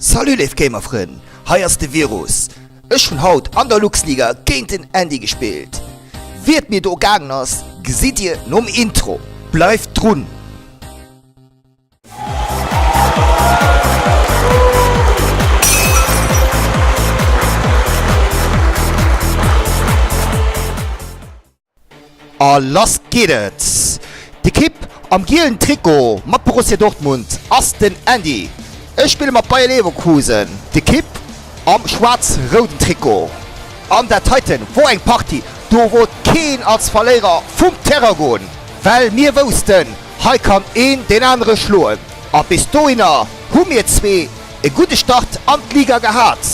Salut léif Gamerfrënn, hei ass de Virus. Ech hunn haut an der Luxliga géint den Andy gespillt. Wéi et mir do gaangen ass, gesitt dir nom Intro. Bleift drun! A lass geet et! D'Ekipp am gielen Trikot mat Borussia Dortmund ass den Andy. Ech spille mat Bayer Leverkusen, d'Ekipp am schwaarz-rouden Trikot. An dat heiten wor eng Partie, do wollt keen als Verléierer vum Terrain goen, well mir woussten, hei kann een deen anere schloen. A bis dohinner hu mir zwee e gudde Start an d'Liga gehat.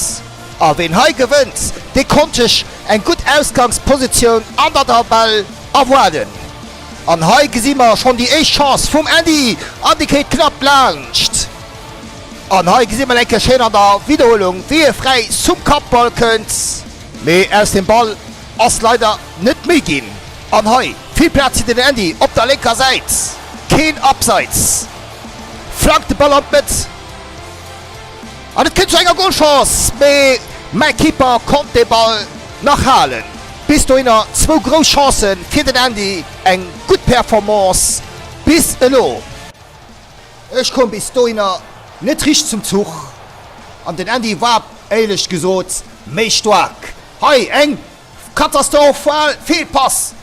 A ween hei gewënnt, dee konnt sech eng gutt Ausgangspositioun an der Tabell erwaarden. An hei gesi mer schonn déi éischt Chance vum Andy an déi kéint knapp laanscht. An hei gesi mer eng Kéier schéin an der Widderhuelung, wéi e fräi zum Kappball kënnt, mee aus dem Ball ass leider net méi ginn. An hei vill Plaz fir den Andy op der lénker Säit, keen Abseits, flankt de Ball an d'Mëtt. An et kënnt zu enger Golchance, mee mäi Keeper konnt de Ball nach halen. Bis dohinner zwou grouss Chancen fir den Andy, eng gutt Performance bis elo. Ech koum bis dohinner net richteg zum Zuch an den Andy war éierlech gesot méi staark. Hei eng Katastrophal Feelpass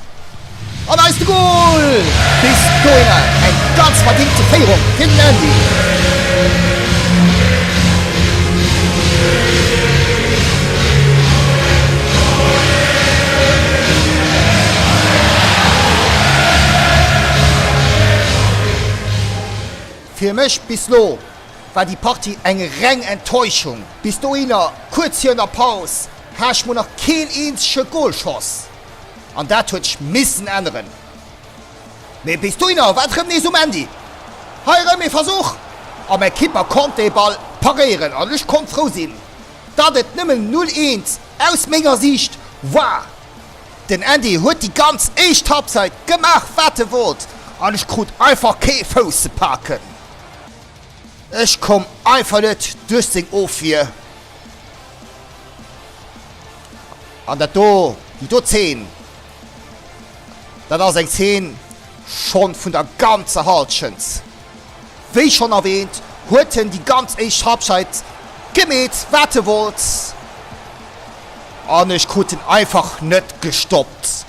an eis de Goal! Bis dohinner eng ganz verdingte Féierung fir den Andy. Fir mech bis lo war déi Partie eng reng Enttäuschung. Bis dohinner, kuerz virun der Paus, hat ech mol nach keen eenzege Goal schoss an dat huet sech missen änneren. Mee bis dohinner war et rëm nees um Andy. Hei rëm ee Versuch a mäi Kipper konnt dee Ball paréieren an ech konnt frou sinn, datt et nëmmen 0, 1 aus menger Siicht war. Den Andy huet déi ganz éischt Halbzeit gemaach wat e wollt an ech krut einfach kee Fouss ze paken. Ech komm einfach net duerch seng Ofwier. An dat do, déi do Zeen, dat ass eng Zeen schonn vun der ganzer Halschent. Wéi schonn erwähnt, huet en déi ganz éischt Halbzeit gemeet wat e wollt an ech krut en einfach net gestoppt.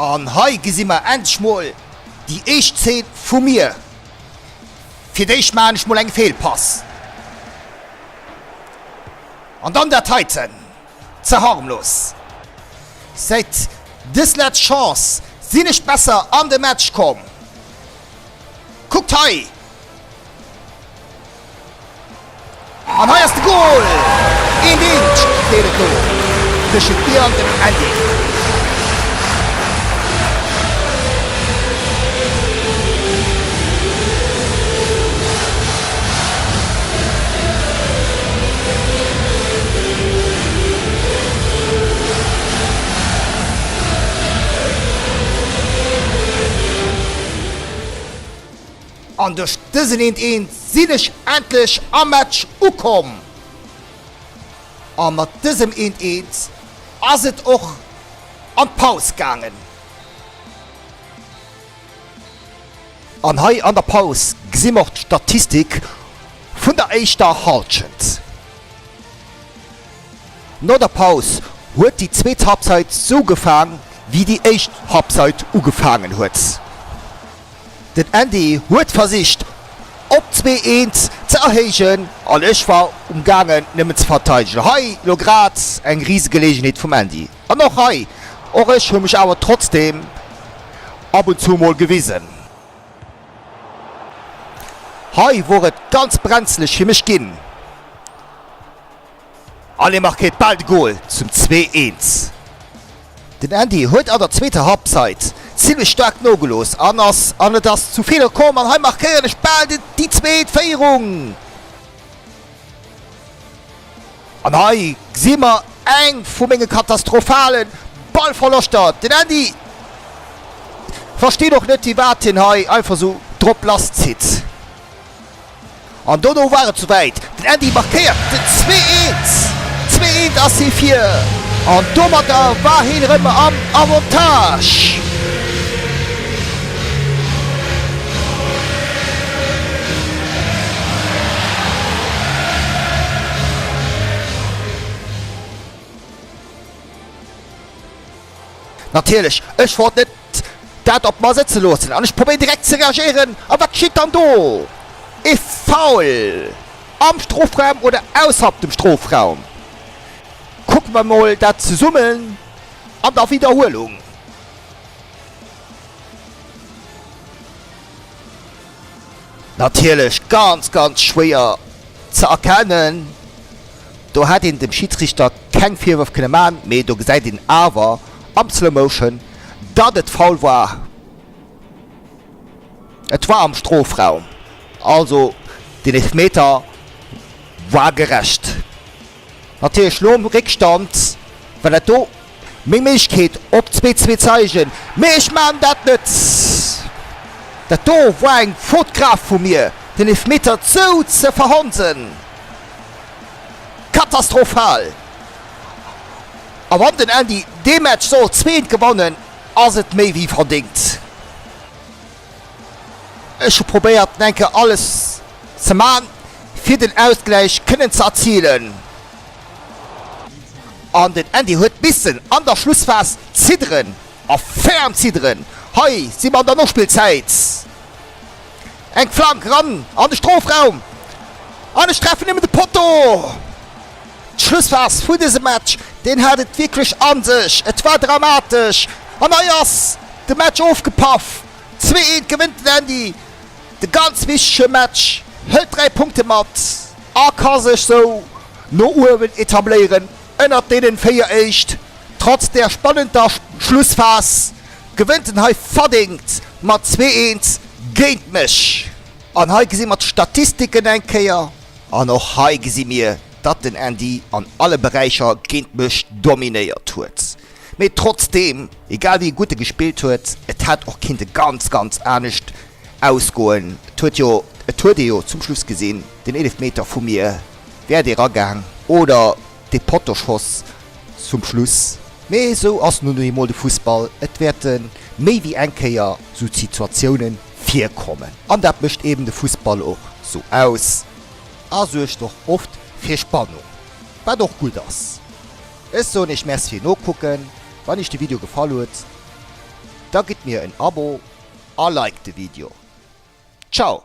An hei gesi mer endlech mol déi éischt Zeen vu mir. Fir d'éischt maachen ech mol eng Feelpass. An dann dat heiten. Ze harmlos. Säit dës letzt Chance sinn ech besser an de Match komm. Kuckt hei! An hei ass de Goal! Eent eent steet et do tëschent mir an dem Andy. An duerch dësen eent eent sinn ech endlech am Match ukomm. A mat dësem eent eent ass et och an d'Paus gaangen. An hei an der Paus gesi mer och d'Statistik vun der éischter Hallschent. No der Paus huet déi zweet Halbzeit sou ugefaang wéi déi éischt Halbzeit ugefaangen huet. Den Andy huet versicht op 2, eent ze erhéijen an ech war um gaangen nëmmen ze verteidegen. Hei lo grad eng Riesegelegenheet vum Andy an och hei, och ech hu mech awer trotzdem ab und zu mol gewisen. Hei wor et ganz brenzeleg fir mech ginn. An e markéiert bal de Gol zum 2, 1. Den Andy huet an der zweeter Halbzeit zimlech staark nogelooss an ass an et ass zu Feeler komm an hei markéieren ech bal déi zweet Féierung. An hei gesi mer. Eng vu menge katastrophale Ballverloschter. Den Andy versteet och net firwat hien hei einfach sou drop lass zitt. An dono war et souwäit, den Andy markéiert den 2, 1. 2, 1 ass hie vir an domadder war hien erëm am Avantage. Natierlech, ech wollt net dat op mer sëtze loossen an ech probéieren direkt ze reagéieren. A wat geschitt dann do? E Foul am Strofraum oder ausserhalb dem Strofraum? Kucke mer mol dat zesummen an der Widderhuelung. Natierlech ganz, ganz schwéier ze erkennen. Do hätt een dem Schidsrichter keng Virwërf kënne man, mee do gesäit een awer am Slow Motion, datt et faul war. Et war am Strofraum, also den Eelfmeter war gerecht. Natierlech nom Réckstand war dat do meng Méiglechkeet op 2, 2 ze eigen, mee ech maan dat net. Dat do war eng Faute grave vu mir, den Eelfmeter sou ze verhonsen. Katastrophal! A wann den Andy dee Match sollt zweent gewannen, ass et méi wéi verdéngt. Ech hu probéiert enke alles ze man fir den Ausgläich kënnen ze erzilen. An den Andy huet missen an der Schlussphas zidderen a ferm zidderen. Hei si mer an der Nospillzäit. Eng Flank ran an de Strofraum an ech treffen nëmmen de Potto. D'Schlussphas vun dësem Match, deen hat et wierklech a sech. Et war dramatesch an hei ass de Match ofgepaff. 2, 1 gewënnt den Andy de ganz wichtege Match, hëlt 3 Punkte mat a ka sech sou no uewen etabléieren ënnert deenen 4 éischt. Trotz der spannender Schlussphas gewënnt en hei verdéngt mat 2, 1 géint mech. An hei gesi mer d'Statistiken eng Kéier. An och hei gesi mir, datt den Andy an alle Beräicher géint mech dominéiert huet. Mee trotzdeem, egal wéi gutt e gespillt huet, et hätt och kinnte ganz, ganz anescht ausgoen. Et huet jo, et huet ee jo zum Schluss gesinn, den Eelefmeter vu mir, wär dee ragaang oder dee Pottoschoss zum Schluss. Mee esou ass nun eemol de Fussball, et wäerte méi wéi eng Kéier sou Situatioune virkommen an dat mécht eben de Fussball och sou aus a suergt och oft fir Spannung, wat och gutt ass. Ech soen iech Merci fir Nokucken, wann iech de Video gefall huet, da gitt mir en Abo a liked de Video. Ciao!